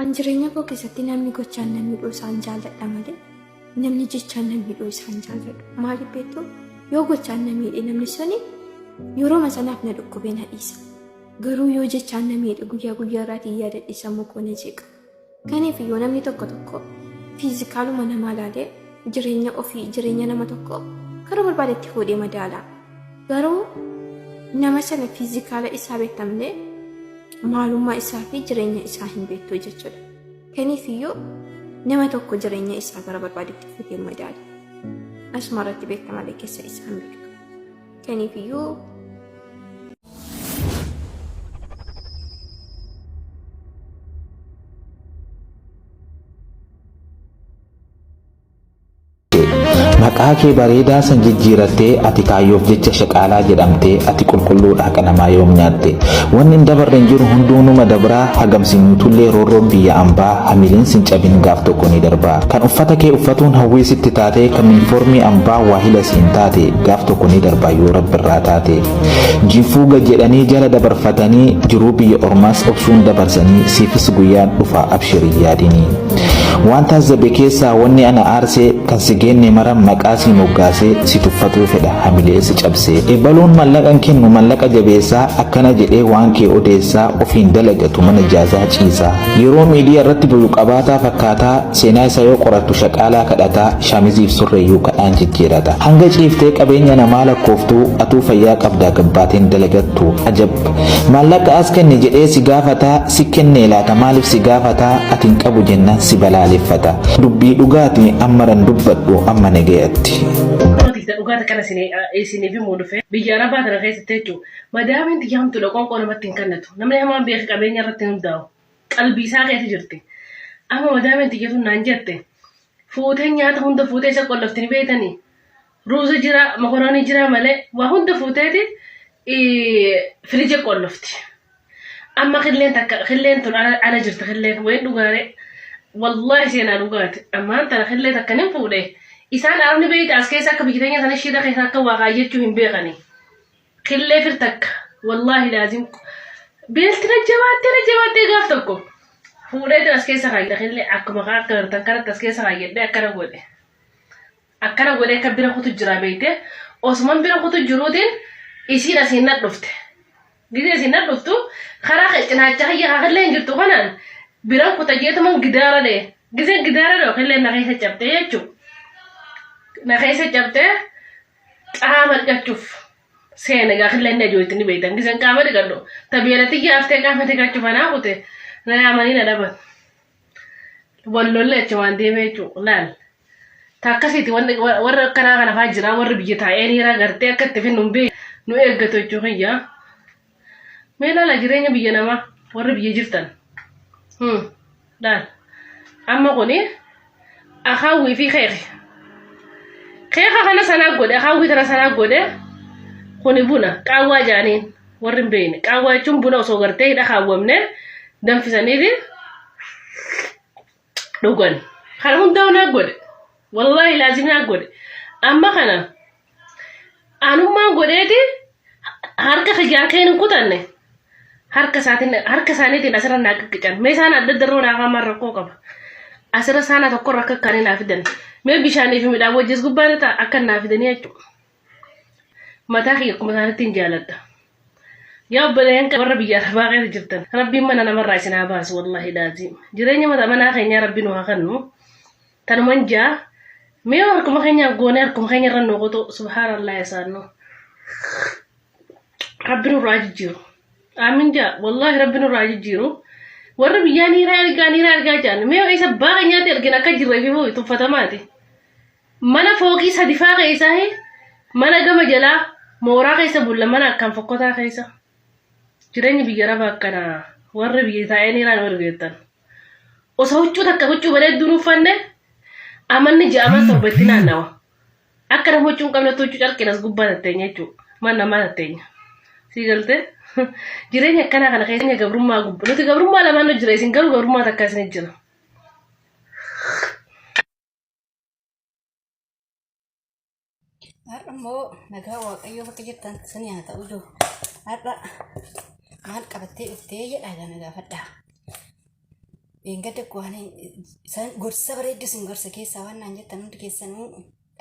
An jireenya koo keessatti namni gochaan na miidhuu isaan jaalladha malee namni jechaan na miidhuu isaan jaalladhu. Maaliif beektu yoo gochaan na miidhe namni suni yerooma sanaaf na dhukkubee na dhiisa. Garuu yoo jechaan na miidhe guyyaa guyyaa irraatiin yaadadhe sammuu koo na jeeqa. Kaniif iyyuu namni tokko tokko fiizikaaluma namaa ilaalee jireenya ofii jireenya nama tokko karaa barbaadetti fuudhee madaala. Garuu nama sana fiizikaala isaa beekta malee maalummaa isaa fi jireenya isaa hin beektu jechuudha. Kaniif iyyuu nama tokko jireenya isaa gara barbaadetti fuudhee madaala. Asuma irratti beekta malee keessa isaa hin beektu. Kaniif iyyuu Maqaa kee bareedaa san jijjiirattee ati kaayyoof jecha shaqaalaa jedhamtee ati qulqulluudha haqa namaa yoom nyaatte wanni hin dabarre hin jiru hunduu numa dabraa hagam si miitullee roorroon biyya ambaa hamileen sin cabin gaaf tokko ni darbaa kan uffata kee uffatuun hawwii sitti taate kan minfoormii ambaa waahila siin taate gaaf tokko ni darbaa yoo rabbirraa taate jinfuuga jedhanii jala dabarfatanii jiruu biyya ormaas obsuun dabarsanii siifis guyyaan dhufa abshir hin yaadinii. Waan taazzabe keessaa wanni ana aarse kan si geenne mara maqaa sii moggaasee si tuffatuu fedha hamilee si cabsee. Ebaluun mallaqa hin kennu mallaqa jabeessaa akkana jedhee waan kee odeessaa ofiin dalagatu mana jaazaa ciisaa. Yeroo miidiyaa irratti bayu qabaataa fakkaataa seenaa isaa yoo qorattu shaqaalaa kadhataa shaamiziif surreeyyuu kadhaan jijjiirata. Hanga ciiftee qabeenya namaa lakkooftuu atuu fayyaa qabdaa gabbaateen dalagattu. Ajab! Maallaqa as kenni jedhee si gaafataa si kennee laata maaliif si gaafataa ati hin qabu jennaan si balaaleffata. Dubbii dhugaati ammaran dubbadhu amma nagayatti. Dhugaa dhugaa kana isiniif himuu dhufe biyya arabaa tana keessatti jechuudha. Madaamiin tiyya hamtuudha qoonqoo namatti hin kennatu. Namni hamaan beeke qabeenya irratti hin hundaa'u. Qalbii isaa keessa jirti. Amma madaamiin tiyya tun naan jette fuutee nyaata hunda fuutee isa qollofti ni beektanii. Ruuza jira, mokoroonii jira malee waa hunda fuuteeti firija qollofti. Amma killeen takka killeen tun ala jirti killeen wayin dhugaaree. Wallaahi seenaa dhugaati. Ammaan tana killee takka nin fuudhe. Isaan arabni beeyta as keessa akka biyya teenya sana shiira keessa akka waa kaayyachuu hin beekani. Killee fir takka wallaahi laazim beelti na jabaattee na jabaattee gaaf tokko fuudheetiin as keessa kaayyadhe killee akkuma akka gartan kanatti as keessa kaayyadhe akkana godhe. Akkana godhee akka bira kutu jira beekte osuman bira kutu jiruutiin isiin asiin na dhufte. Gizee isiin na dhuftu karaa cinaacha kiyya kakillee hin jirtu kanaan biran kuta jeetuman gidaara dhee. Gizeen gidaara dhee killee na keessa cabtee jechuudha. Na keessa cabtee qaama dhiqachuuf seene egaa killee inni ajooyti ni beektan. Gizeen qaama dhiqadhu tabeela tiyya haftee qaama dhiqachuuf anaa kute na yaamanii na dhaban. Wal lolle achumaan deemee jechuudha. Laal. Ta akkasiiti wanni warra akkanaa kana faa jira warri biyya taa'ee niira gartee akka itti finnu hin beekne nu eeggatu jechuu kiyya. Mee laala jireenya biyya namaa warri biyya jirtan. Laal. Amma kuni akaawwii fi keeki. Keeka kana sanaa godhe akaawwii kana sanaa godhe kuni buna qaawwaa jaaniin warri hin beekne. Qaawwaa jechuun buna osoo gartee hidha kaawwamne danfisaniiti dhugan. Kana hundaa naa godhe. Wallaahi laazim naa godhe. Amma kana anummaan godheeti harka kiyyaan keen hin kutanne. Harka isaatiin harka isaaniitiin asirra naa qicqican. Mee isaan adda adda irra naa kaamaan rakkoo qaba. Asirra saana tokko irra akka akkaanii naa fidan. Mee bishaanii fi midhaan wajjis gubbaan ta'a akka naa fidanii jechuudha. Mataa kiyya akkuma isaanitti hin jaaladha. Yaa obboleeyyan warra biyya arabaa keessa jirtan rabbiin mana namarraa isin haa baasu wallaahi laaziim. Jireenya mata manaa keenyaa rabbi nu haa kennu. Tanuman jaa mee harkuma keenyaan goonee harkuma keenya irra nu qotu subhaanallah isaannu. Rabbi nurraa jijjiiru. Aamin jaa wallaahi rabbi nurraa jijjiiru. Warri biyyaa niiraa ergaa niiraa ergaa jaan mee isa abbaa keenyaatti ergin akka jirre fi tuffatamaati. Mana fooqii sadifaa keessaa mana gama jalaa mooraa keessa bulla mana akkaan fokkotaa keessa. Jireenyi biyya arabaa akkana warri biyya taa'ee niiraa nu ergeettan. Osoo huccuu takka huccuu bareedduu nu uffanne amanni ji'a 7 itti naannawa. Akka nama huccuu hin qabnetti huccuu carqiin as gubbaa tatteenya jechuudha. Mana namaa tatteenya. Sii galtee? Jireenya akkanaa kana keessa gabrummaa gubbaa. Nuti gabrummaa lamaan nu jira isin garuu gabrummaa takka isin jira. Har'a immoo nagaa Waaqayyoo bakka jirtan sanii haa ta'u jiru. Har'a maal qabattee dhuftee jedhaa kana gaafadhaa. Dheengadda waan isaan gorsa bareeddu isin gorsa keessaa waan naan jettan hundi keessanuu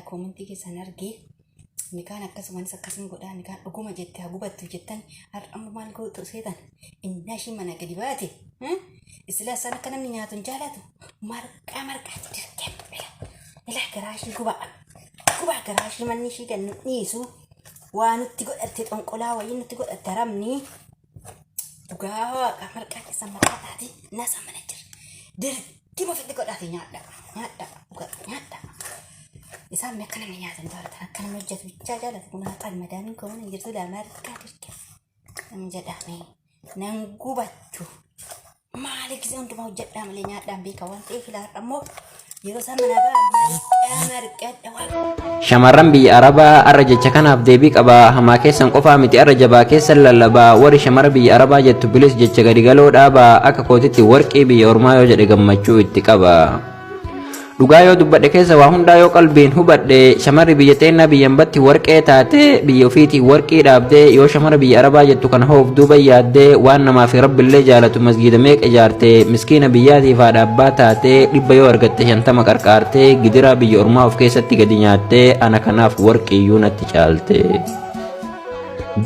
koomentii keessan argee inni kaan akkasumas akkasuma godhaa inni kaan dhuguma jette haa gubattu jettan har'a ammoo maal gootu seetan innaa ishii mana gadi baate isilaa isaan akka namni nyaatu hin jaalatu marqaa marqaatti dirqee ilaa garaa ishii gubaa gubaa garaa ishii manni ishii kan nu dhiisu waa nutti godhatte xonqolaa wayii nutti godhatte haramni Dhugaa waaqa marqaa keessan marqaa taati nasa mana jira. Dirqima ofitti godhaati nyaadha. Nyaadha dhugaa nyaadha. Isaan mee akka namni nyaatan jaalatan akka namni hojjetu bichaa jaalatu kun haqaan madaamiin koo mana jirtu laa marqaa dirqima. Nan jedhame nan gubattu. Maali gisee hundumaa hojjedhaa malee nyaadhaan beeka waan ta'eef ilaa har'a immoo yeroo isaan manaa ba'an marqaa marqadha waan. Shamarran biyya Arabaa arra jecha kanaaf deebii qaba hamaa keessan qofaa miti arra jabaa keessan lallaba warri shamara biyya Arabaa jettu bilis jecha gadi galoo dhaaba akka kootitti warqii biyya ormaa yoo jedhe gammachuu itti qaba. Dhugaa yoo dubbadhe keessa waa hundaa yoo qalbiin hubadhe shamarri biyya teennaa biyyan batti warqee taate biyya ofiitii warqii dhaabdee yoo shamara biyya arabaa jettu kana hoof duuba yaaddee waan namaa fi rabbillee jaalatu masgiida meeqa ijaarte miskiina biyyaatiif haadha abbaa taate dhibba yoo argatte 50 qarqaarte gidiraa biyya ormaa of keessatti gadi nyaatte ana kanaaf warqiiyyuu natti caalte.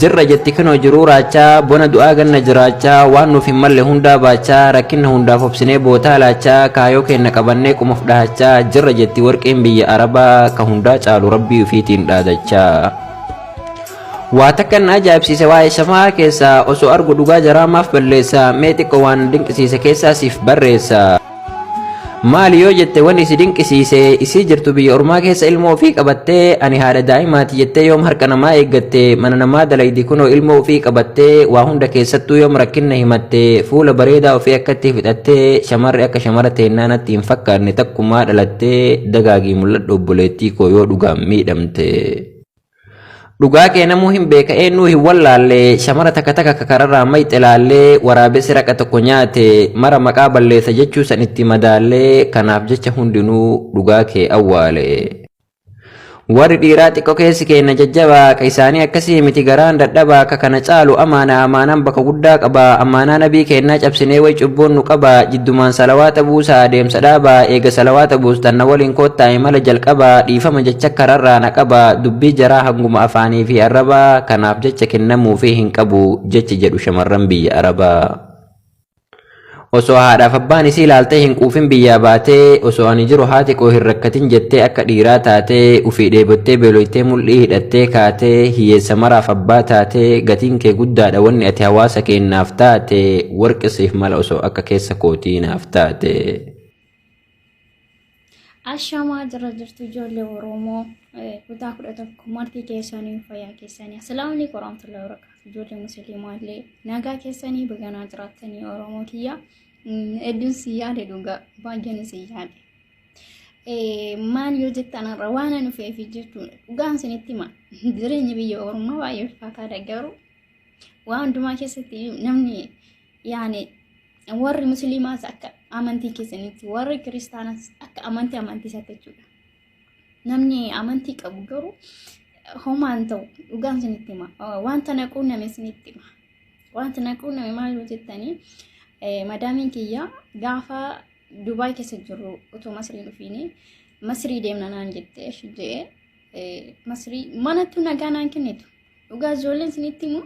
Jirra jetti kinoo jiruu raachaa bona du'aa ganna jiraachaa waan nuuf hin malle hundaa baachaa rakkinna hundaaf obsinee bootaa laachaa kaayoo keenna qabannee qomaf dhahachaa jirra jetti warqeen biyya arabaa ka hundaa caalu rabbii ufiitiin dhaadachaa. Waa takka na ajaa'ibsiise waa'ee shamaa keessaa osoo argu dhugaa jaraa maaf balleessa mee xiqqo waan na dinqisiise keessaa siif barreessa. Maali yoo jette wanni si dinqisiise isii jirtu biyya ormaa keessa ilmoo ofii qabattee ani haadha daa'imaati jettee yoom harka namaa eeggatte mana namaa dalaydi kunoo ilmoo ofii qabattee waa hunda keessattuu yoom rakkinna himatte fuula bareedaa ofii akkatti fixattee shamarri akka shamara teennaa natti hin fakkaanne takkumaa dhalattee dagaagii mul'adhu obboleettii koo yoo dhugaan miidhamte. Dhugaa kee namuu hin beeka eennuu hin wallaalle shamara takka takka ka kararraa mayxe laallee waraabessi raqa tokko nyaate mara maqaa balleessa jechuu san itti madaallee kanaaf jecha hundinuu dhugaa kee awwaale. Warri dhiiraa xiqqo keessi keenna jajjabaa ka isaanii akkasii miti garaan dadhabaa ka kana caalu amaana amaanaan bakka guddaa qaba amaanaa nabii keennaa cabsinee way cubbuun nu qaba jiddumaan salawaata buusaa adeemsa dhaabaa eega salawaata buustan na waliin koottaa imala jalqabaa dhiifama jecha kararraa na qaba dubbii jaraa hanguma afaanii fi arrabaa kanaaf jecha kennamuufii hin qabu jechi jedhu shamarran biyya arabaa. Osoo haadhaaf abbaan isii laaltee hin quufin biyyaa baatee osoo ani jiru haati koo hin rakkatin jettee akka dhiiraa taatee ufii dheebottee beeloytee mul'ii hidhattee kaatee hiyyeessa maraaf abbaa taatee gatiin kee guddaadha wanni ati hawaasa keennaaf taate warqi siif mala osoo akka keessa kootii naaf taate. Ashamaa jira jirtu ijoollee Oromoo kutaa 11 marti keessanii fayyaa keessanii. Assalaamu alaikum warahmatullahi wabarakatuh. Ijoollee musliimaa illee nagaa keessanii baganaa jiraattanii Oromoo kiyya. Hedduun si yaade dhugaa baay'een si yaade. Maal yoo jettan har'a waan ani dhufeef jechuudha. Dhugaan isinitti hima. Jireenya biyya Oromoo baay'ee ulfaataadha garuu waan hundumaa keessatti namni yaani warri musliimaas akka amantii keessanitti warri kiristaanas akka amantii amantii isaatti jechuudha. Namni amantii qabu garuu homaa hin ta'u dhugaan isinitti hima. Wanta na quunname isinitti hima. Wanta na quunname maal yoo jettanii madaamiin kiyya gaafa Dubaay keessa jirru otoo Masrii dhufiini Masrii deemna naan jette jedhee Masrii manattu nagaa naan kennitu. Dhugaa ijoolleen isinitti himu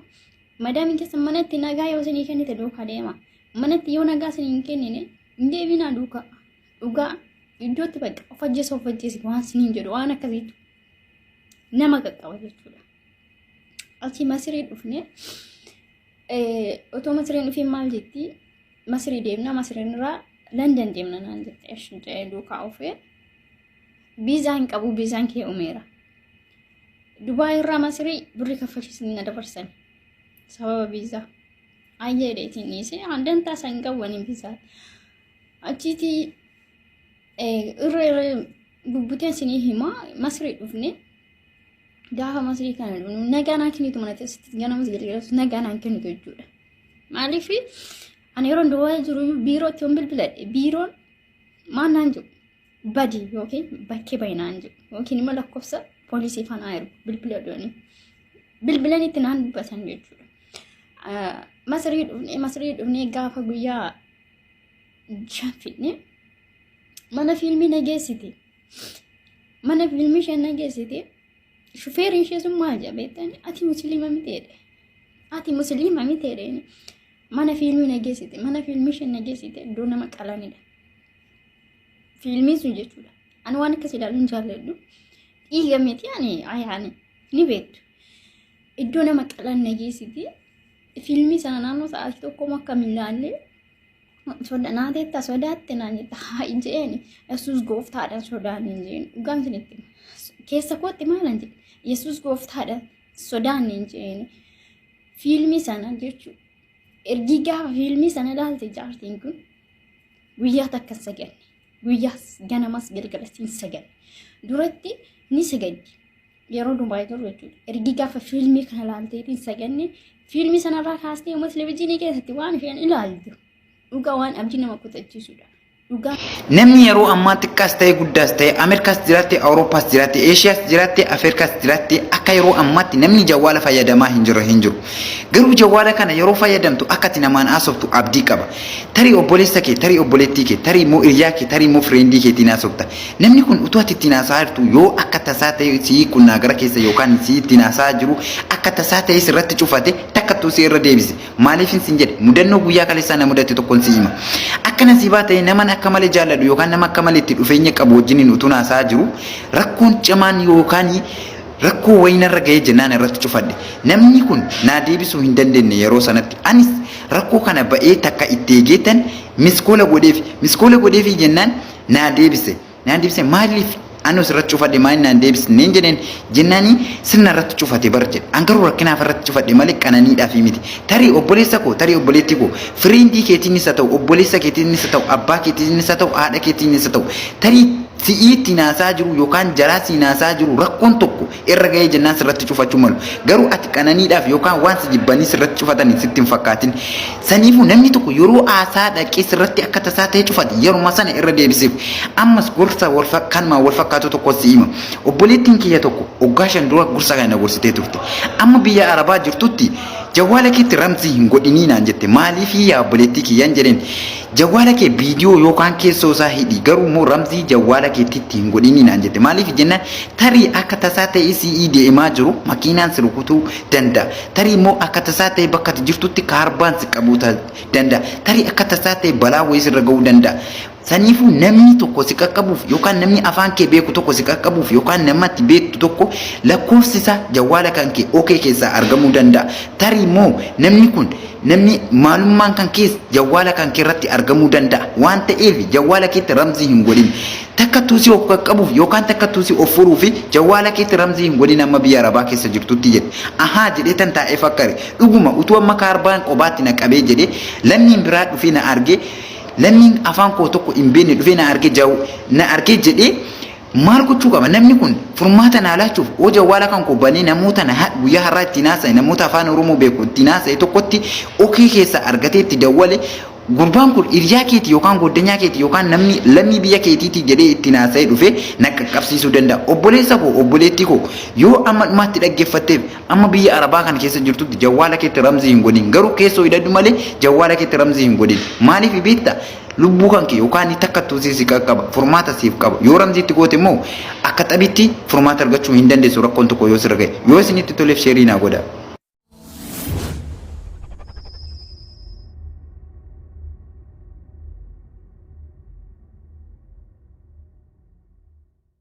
madaamiin keessa manatti nagaa yoo isinii kennite duukaa deema. Manatti yoo nagaa isinii hin kennine hin deeminaa duukaa. Dhugaa iddootti bakka of ajjeesa of ajjeesi waan isiniin jedhu waan akkasiitu nama qaqqaba jechuudha. Achi Masirii dhufne otoo Masiriin dhufiin maal jetti Masirii deemna Masiriin irraa London deemna naan jette esh jedhee duukaa oofee biizaa hin qabu biizaan kee umeera. Dubaay irraa Masirii birri kaffalchiisanii na dabarsan. Sababa viizaa. Ayyee dheetiin dhiisee dantaa isaa hin qabu ani viizaa. Achiitii irra irra bubbuteen sinii hima Masirii dhufne gaafa Masirii kana dhufnu nagaa naa kennitu mana keessatti ganamas galgalas nagaa naa kennitu jechuudha. Maaliif ani yeroo Dubaay jiru biirootti yoon bilbiladhe biiroon maal naan jedhu badi yookiin bakkee bahi naan jedhu yookiin immoo lakkoofsa poolisii fanaa ergu bilbila doonii bilbilanitti naan dubbatan jechuudha. Masrii dhufnee Masrii dhufnee gaafa guyyaa 5 fidne mana fiilmii na geessite. Mana fiilmii isheen na geessite. Shufeerri ishee sun maal jedha beektani? Ati musliima miti jedhe. Ati musliima miti jedheen. Mana fiilmii na geessite. Mana fiilmii isheen na geessite iddoo nama qalanidha. Fiilmiin sun jechuudha. Ani waan akkas ilaalu hin jaalladhu. Dhiiga miti ani ayaani ni beektu. Iddoo nama qalan na geessite. Fiilmii sana naannoo sa'aatii tokko akka hin ilaalle soda naa teetta sodaatte naan jette haa jeeni. Yesuus gooftaadha sodaan hin jeen. Dhugaan isinitti hima. Keessa kootti maalan jedhe? Yesuus gooftaadha sodaan hin jeen. Fiilmii sana jechuudha. Ergii gaafa fiilmii sana ilaalte jaartiin kun guyyaa takka hin saganne. Guyyaa ganamas galgalas hin saganne. Duratti ni sagaddi. Yeroo Dubaay turre jechuudha. Ergii gaafa fiilmii kana ilaalteetiin saganne fiilmii sanarraa kaastee uummata televizyiinii keessatti waan isheen ilaaltu dhugaa waan abdii nama kutachiisudha. Dhugaa. Namni yeroo ammaa xiqqaas ta'e guddaas ta'e, Ameerikaas jiraatte, Awurooppaas jiraatte, Eeshiyaas jiraatte, Afrikaas jiraatte, akka yeroo ammaatti namni jawwaala fayyadamaa hin jiru hin jiru. Garuu jawwaala kana yeroo fayyadamtu akka ati namaan haasoftu abdii qaba. Tarii obboleessa kee, tarii obboleettii kee, tarii immoo hiriyaa kee, tarii immoo friendii keetiin haasofta. Namni kun utuu ati ittiin haasa'aa jirtu yoo akka tasaa ta'e sii qunnaa gara keessa yookaan sii ittiin haasa'aa jiru akka tasaa ta'e sirratti cufate takkattuu si irra deebise. Maaliifin sin jedhe? Mudannoo guyyaa kaleessaa na mudate tokkon si hima. Akka nasiibaa ta'e naman akka malee jaalladhu yookaan nama akka malee itti dhufeenya qabu wajjiniin utuun haasa'aa jiru rakkoon cimaan yookaan rakkoo wayii narra ga'ee jennaan irratti cufadhe. Namni kun naa deebisuu hin dandeenye yeroo sanatti. Anis rakkoo kana ba'ee takka itti eegeetan miss call godheef. Miss call godheefii jennaan naa deebise. Naa deebise, maaliif ani asirratti cufadhe maaliif naan deebisneen jedheen jennaanii sirna irratti cufate bar jedhe. An garuu rakkinaaf irratti cufadhe malee qananiidhaaf miti. Tarii obboleessa koo, tarii obboleettii koo, friendii keetiinis haa ta'u, obboleessa keetiinis haa ta'u, abbaa keetiinis haa ta'u, haadha keetiinis haa ta'u, tarii si'ii ittiin haasaa jiru yookaan jaraa siin haasaa jiru rakkoon tokko irra ga'ee jennaan sirratti cufachuu malu. Garuu ati qananiidhaaf yookaan waan si jibbanii sirratti cufatan sitti hin fakkaatin. Saniifuu namni tokko yeroo haasaa dhaqee sirratti akka tasaa ta'e cufate yeruma sana irra deebisiif. Ammas gorsa wal kanumaan wal fakkaatu tokko si hima. Obboleettiin kiyya tokko waggaa 5 dura gorsa kana na gorsitee turte. Amma biyya Arabaa jirtutti jawwaala keetti ramzii hin godhinii naan jette. Maaliif yaa obboleettii kiyyaan jedheen. Jawwaala kee viidiyoo yookaan keessoo isaa hidhi, garuu immoo ramzii jawwaala keetitti hin godhinii naan jette. Maaliif jennaan tarii akka tasaa ta'ee si'ii deemaa jiru makiinaan si rukutuu danda'a. Tarii immoo akka tasaa ta'ee bakka ati jirtutti kaarbaan si qabuu danda'a. Tarii akka tasaa ta'ee balaa wayii sirra ga'uu danda'a. Saniifuu namni tokko si qaqqabuuf yookaan namni afaan kee beeku tokko si qaqqabuuf yookaan nama ati beektu tokko lakkoofsi isaa jawwaala kan kee okee keessaa argamuu danda'a. Tarii immoo namni kun namni maalummaan kan kees jawwaala kan kee irratti argamuu danda'a. Waan ta'eef jawwaala keetti ramzii hin godhin. Takka tuusii of qaqqabuuf yookaan takka tuusii of furuuf jawwaala keetti ramzii hin godhin amma biyya Arabaa keessa jirtutti jedhe. Ahaa jedhee tan taa'ee fakkare. Dhuguma utuu amma kaarbaan qobaatti na qabee jedhee lammiin biraa dhufee na argee, lammiin afaan koo tokko hin beekne dhufee na argee jawu na argee jedhee maal gochuu qaba? Namni kun furmaata naa laachuuf oo jawwaala kan koo banee namoota na guyyaa har'aa ittiin haasa'e, namoota afaan Oromoo beeku ittiin haasa'e tokkotti okee keessa argatee itti dawwale, gurbaan kun hiriyaa keeti yookaan goddanyaa keeti yookaan namni lammii biyya keetiiti jedhee ittiin haasa'ee dhufee na qaqqabsiisuu danda'a. Obboleessa koo, obboleettii koo, yoo amma dhumaatti dhaggeeffatteef amma biyya Arabaa kana keessa jirtutti jawwaala keetti ramzii hin godhin. Garuu keessoo hidhadhu malee jawwaala keetti ramzii hin godhin. Maaliif beektaa? Lubbuu kan kee yookaan takka tuusii si qaqqaba, furmaata siif qaba. Yoo ramzii itti goote immoo akka xabitti furmaata argachuu hin dandeessu rakkoon tokko yoo sirra ga'e. Yoo isinitti toleef share naa godha.